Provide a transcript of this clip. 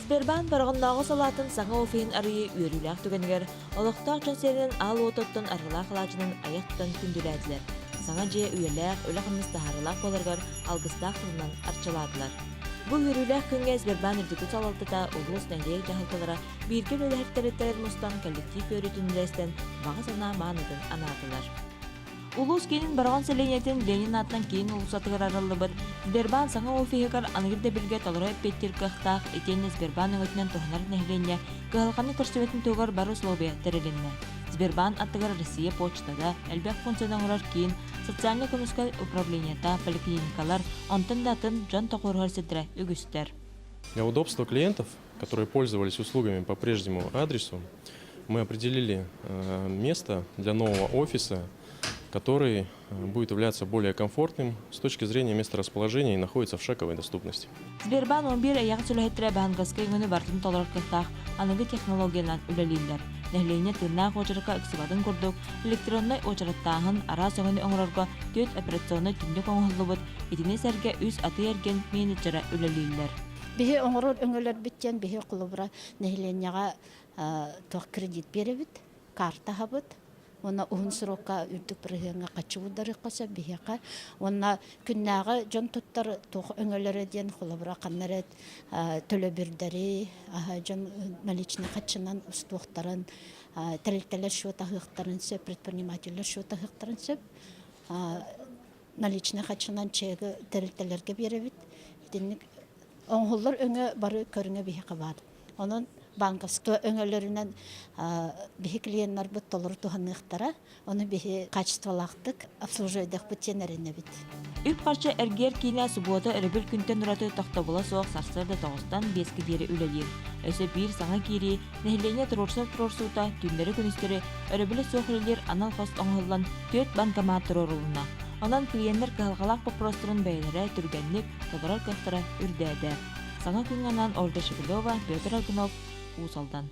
Сбербаан Бороҕоннооҕу салаатын саҥа офиһын арыйыы үөрүүлээх түгэнигэр олохтоох дьон сиэринэн аал уотуттан арыылаах алаадьынан айах тутан күндүлээтилэр. Саҥа дьиэ үйэлээх, үлэ-хамнас таһаарыылаах буоларыгар алгыстаах тылынан арчылаатылар. Бу үөрүүлээх күҥҥэ Сбербаан үрдүкү салалтата, улуус, нэһилиэк дьаһалталара бииргэ үлэлэһэр тэрилтэлэр мустан коллектив үөрүүтүн үллэстэн баҕа санаа маанытын анаатылар. Улуус киинин Бороҕон сэлиэнньэтин Ленин аатынан киин уулуссатыгар арыллыбыт Сбербаан саҥа офиһыгар аныгы ирдэбилгэ толору эппиэттиир кыахтаах итиэннэ Сбербаан өҥөтүнэн туһанар нэһилиэнньэ кыһалҕаны көрсүбэтин туһугар бары условия тэрилиннэ. Сбербаан аттыгар Россия почтата, элбэх функцияны оҥорор киин, социальнай көмүскэл управлениета, поликлиникалар, онтон да атын дьон тоҕуоруһар сирдэрэ үгүстэр. Для удобства клиентов, которые пользовались услугами по прежнему адресу, мы определили э, место для нового офиса, который э, будет являться более комфортным с точки зрения месторасположения и находится в шаговой доступности. Сбербаан 11 эйэҕэс үлэһиттэрэ баһангаска өҥөнү барытын толорор кыахтаах аныгы технологиянан үлэлииллэр. Нэһилиэнньэ тыыннаах уочаракка ыксыбатын курдук, электроннай уочараттааһын араас өҥөнү оҥорорго түөрт операционнай түннүк оҥоһуллубут, итини сэргэ үс атыы-эргиэн менеджерэ үлэлииллэр. Биһи оҥорор өҥөлөрбүт диэн биһи холобура нэһилиэнньэҕэ туох кредит биэрэбит, карта аһабыт уонна уһун срокка үрдүк бырыһыаҥҥа хаччы уурдарыахха сөп биһиэхэ. Уонна күннээҕи дьон туттар туох өҥөлөрө диэн холобура ханна эрэ төлөбүрдэри дьон наличный хаччынан устуохтарын, тэрилтэлэр счет аһыахтарын сөп, предпринимателлэр счет аһыахтарын сөп. Наличный хаччынан чегы тэрилтэлэргэ биэрэбит. Итинник оҥоһуллар өҥө бары көрүҥэ биһиэхэ баар. Онон банковскай өҥөлөрүнэн биһи клиеннарбыт толору туһаныахтара. Ону биһи качестволаахтык обслуживайдыахпыт диэн эрэнэбит. Үп-харчы эргиэр киинэ субуота өрөбүл күнтэн ураты тохтобула суох сарсыарда тоҕустан биэскэ диэри үлэлиир. Өссө биир саҥа киирии, нэһилиэнньэ туруорсар туруорсуута түүннэри-күнүстэри өрөбүлэ суох үлэлиир анал хос оҥоһуллан түөрт банкомат туруорулунна. Онон клиеннэр кыһалҕалаах боппуруостарын бэйэлэрэ түргэнник толорор кыахтара үрдээтэ. Саҥа күҥҥэ анаан Ольга Шепелева, Петр Аргунов, Уус Алдан.